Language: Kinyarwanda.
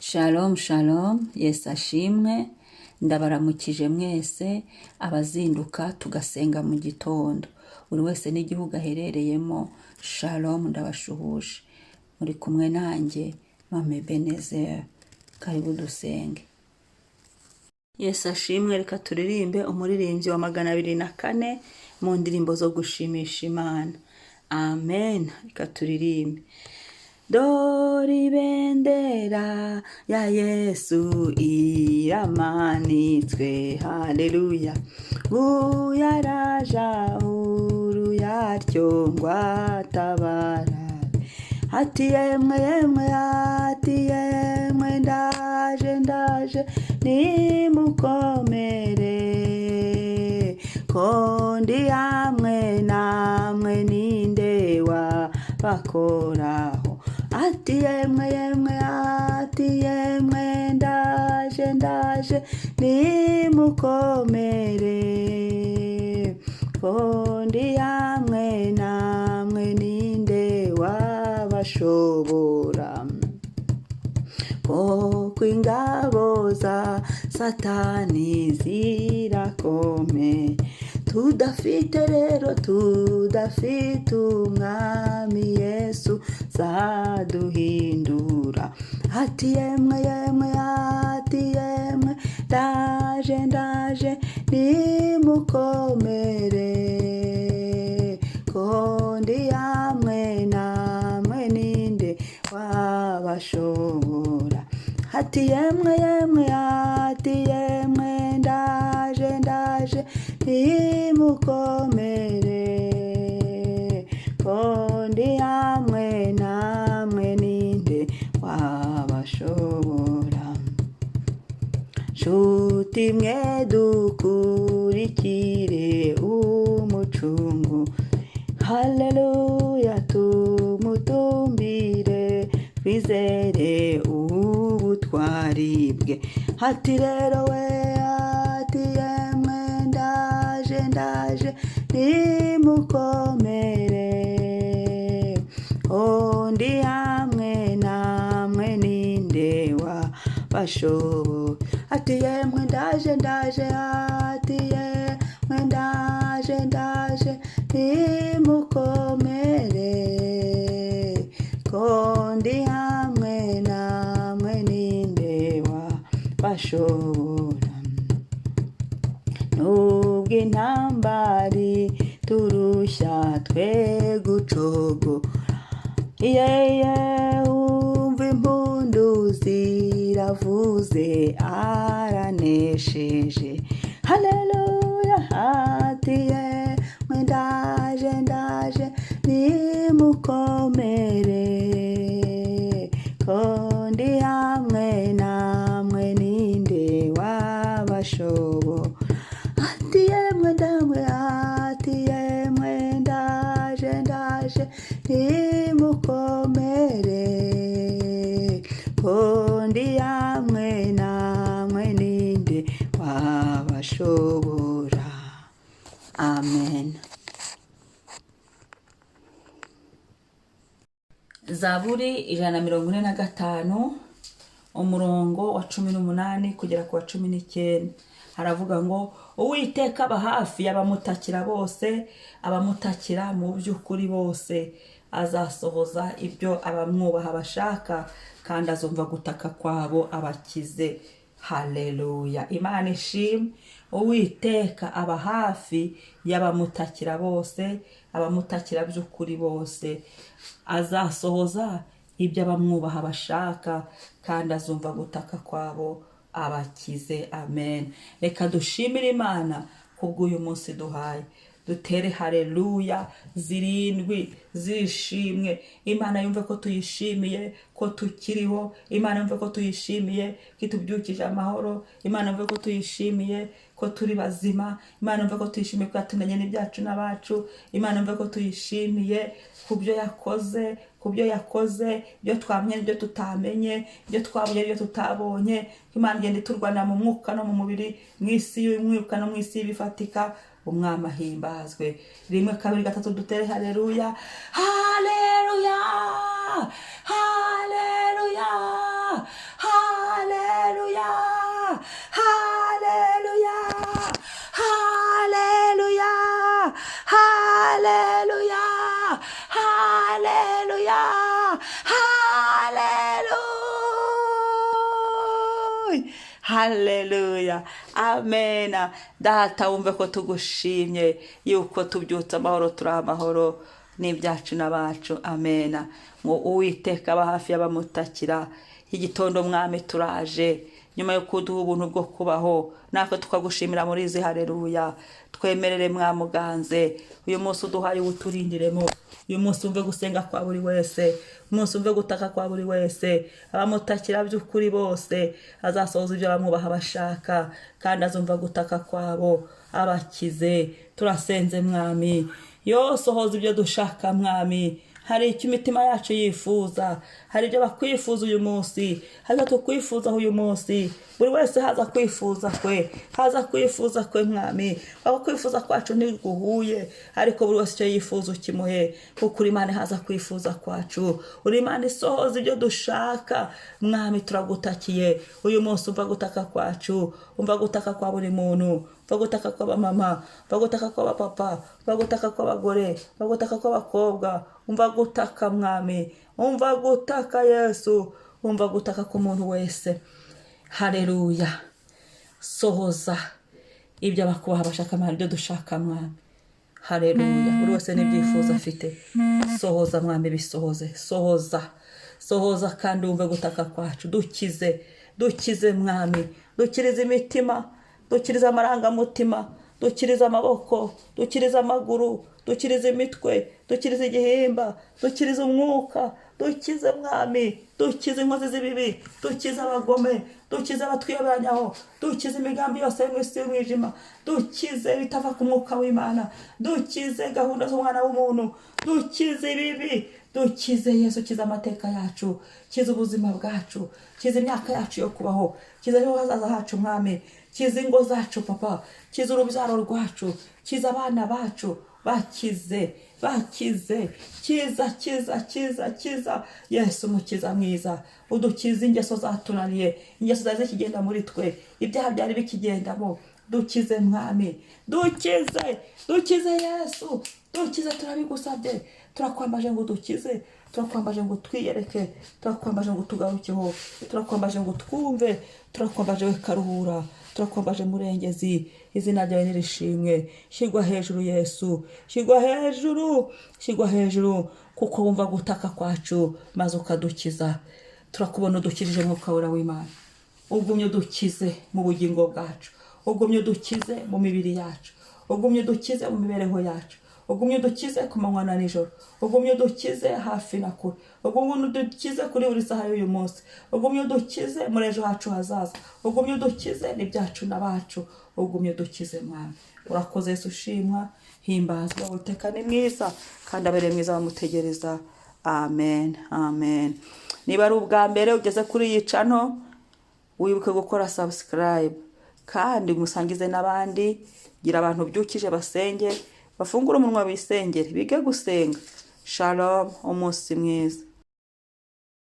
Shalom shalom, Yesu ashimwe, ndabaramukije mwese abazinduka tugasenga mu gitondo, buri wese n'igihugu aherereyemo. Shalom, ndabashuhuje, muri kumwe nanjye Mama Ebenezer. Karibu dusenge. Yesu ashimwe. Reka turirimbe umuririmbyi wa 204 mu ndirimbo zo gushimisha Imana. Amen. Reka turirimbe. Dore ibendera ya Yesu iramanitswe, haleluya! Uyaraja uruyatyo ngo atabara. Ati yemwe yemwe, ati yemwe, ndaje ndaje, nimukomere, ko ndi hamwe namwe, ninde wabakoraho? Ati yemwe yemwe, ati yemwe, ndaje ndaje, nimukomere, ko ndi hamwe namwe, ninde wabashobora? Koko ingabo za Satani zirakome, tudafite rero, tudafite Umwami Yesu zaduhindura. Ati yemwe yemwe, ati yemwe, ndaje ndaje, nimukomere, ko ndi hamwe namwe, ninde wabashobora? Ati yemwe yemwe, ati yemwe, ndaje ndaje, nimukomere, ko ndi hamwe namwe, ninde wabashobora? Nshuti mwe, dukurikire Umucungu, haleluya! Tumutumbire, twizere ubutwari bwe. Ati rero we, ati yemwe, ndaje ndaje, nimukomere, ndi hamwe namwe, ninde wabashobora? Ati yemwe, ndaje ndaje, ati yemwe, ndaje ndaje, nimukomere, ko ndi hamwe namwe, ninde wabashobora? Nubwo intambari turushya, twe gucogo yeye, wumva impundu ziravuze, aranesheje, haleluya! Ati yemwe, ndaje ndaje, nimukomere, ko ndi hamwe namwe, ninde wabashobora? Ati yemwe ndamwe, ati yemwe, ndaje ndaje, nimukomere, ko ndi hamwe namwe, ninde wabashobora? Amen. Zaburi 145, umurongo wa 18 kugera ku wa 19, haravuga ngo: "Uwiteka aba hafi y'abamutakira bose, abamutakira mu by'ukuri bose. Azasohoza ibyo abamwubaha bashaka, kandi azumva gutaka kwabo abakize." Haleluya, Imana ishimwe. Uwiteka aba hafi y'abamutakira bose, abamutakira by'ukuri bose. Azasohoza ibyo abamwubaha bashaka, kandi azumva gutaka kwabo abakize. Amen. Reka dushimire Imana kubw'uyu munsi duhaye, dutere haleluya zirindwi zishimwe. Imana yumve ko tuyishimiye ko tukiriho, Imana yumve ko tuyishimiye ko itubyukije amahoro, Imana yumve ko tuyishimiye ko turi bazima, Imana yumve ko tuyishimiye ko yatumenye n'ibyacu n'abacu, Imana yumve ko tuyishimiye ku byo yakoze, ku byo yakoze, ibyo twamenye n'ibyo tutamenye, ibyo twabonye n'ibyo tutabonye. Imana igenda iturwanira mu mwuka no mu mubiri, mu isi y'umwuka no mu isi y'ibifatika. Umwami ahimbazwe. Rimwe, kabiri, gatatu, dutere haleluya! Haleluya, haleluya, haleluya. Haleluya, amena. Data, wumve ko tugushimye yuko tubyutse amahoro, turi amahoro n'ibyacu n'abacu. Amena. Ngo Uwiteka aba hafi y'abamutakira. Igitondo, Mwami, turaje nyuma yo kuduha ubuntu bwo kubaho, natwe tukagushimira muri izi haleluya. Twemerere, mwamuganze, uyu munsi uduhaye uwuturindiremo. Uyu munsi wumve gusenga kwa buri wese, umunsi wumve gutaka kwa buri wese. Abamutakira by'ukuri bose azasohoza ibyo bamwubaha bashaka, kandi azumva gutaka kwabo abakize. Turasenze, Mwami, yosohoza ibyo dushaka. Mwami, hari icyo imitima yacu yifuza, hari ibyo bakwifuza uyu munsi, hari ibyo tukwifuzaho uyu munsi. Buri wese haza kwifuza kwe, haza kwifuza kwe, Mwami. Aho kwifuza kwacu ntiguhuye, ariko buri wese icyo yifuza ukimuhe, kuko uri Imana haza kwifuza kwacu, uri Imana isohoza ibyo dushaka. Mwami, turagutakiye uyu munsi, umva gutaka kwacu, umva gutaka kwa buri muntu, umva gutaka kw'abamama, umva gutaka kw'abapapa, umva gutaka kw'abagore, umva gutaka kw'abakobwa, umva gutaka, Mwami, umva gutaka, Yesu, umva gutaka k'umuntu wese. Haleluya. Sohoza ibyo abakubaha bashaka, Mwami, ibyo dushaka, Mwami. Haleluya. Buri wese n'ibyifuzo afite, sohoza, Mwami, bisohoze. Sohoza, sohoza, kandi wumve gutaka kwacu. Dukize, dukize, Mwami, dukirize imitima, dukirize amarangamutima, dukirize amaboko, dukirize amaguru, dukirize imitwe, dukirize igihimba, dukirize umwuka. Dukize, Mwami, dukize inkozi z'ibibi, dukize abagome, dukize abatwiyoberanyaho, dukize imigambi yose yo mu isi y'umwijima, dukize ibitava ku mwuka w'Imana, dukize gahunda z'umwana w'umuntu, dukize ibibi. Dukize, Yesu, kiza amateka yacu, kiza ubuzima bwacu, kiza imyaka yacu yo kubaho, kiza ejo hazaza hacu, Mwami, kiza ingo zacu, Papa, kiza urubyaro rwacu, kiza abana bacu, bakize, bakize. Kiza, kiza, kiza, kiza, Yesu umukiza mwiza. Udukize ingeso zatunaniye, ingeso zari zikigenda muri twe, ibyaha byari bikigendamo. Dukize, Mwami, dukize, dukize, Yesu, dukize. Turabigusabye, turakwambaje ngo dukize, turakwambaje ngo twiyereke, turakwambaje ngo tugarukeho, turakwambaje ngo twumve, turakwambaje we Karuhura, turakwambaje Murengezi. Izina ryawe nirishimwe. Shyirwa hejuru, Yesu, shyirwa hejuru, shyirwa hejuru, kuko wumva gutaka kwacu maze ukadukiza. Turakubona udukijije, Mwuka Wera w'Imana. Ugumye udukize mu bugingo bwacu, ugumye udukize mu mibiri yacu, ugumye udukize mu mibereho yacu, ugumye udukize ku manywa na nijoro, ugumye udukize hafi na kure, ugumye udukize kuri buri saha y'uyu munsi, ugumye udukize muri ejo hacu hazaza, ugumye udukize n'ibyacu n'abacu, ugumye udukize, Mwami. Urakoze, Yesu, ushimwa, himbazwa. Uwiteka ni mwiza kandi abereye mwiza bamutegereza. Amen, amen. Niba ari ubwa mbere ugeze kuri iyi channel, wibuke gukora subscribe kandi musangize n'abandi. Gira abantu byukije basenge, bafungure umunwa bisengere, bige gusenga. Shalom, umunsi mwiza.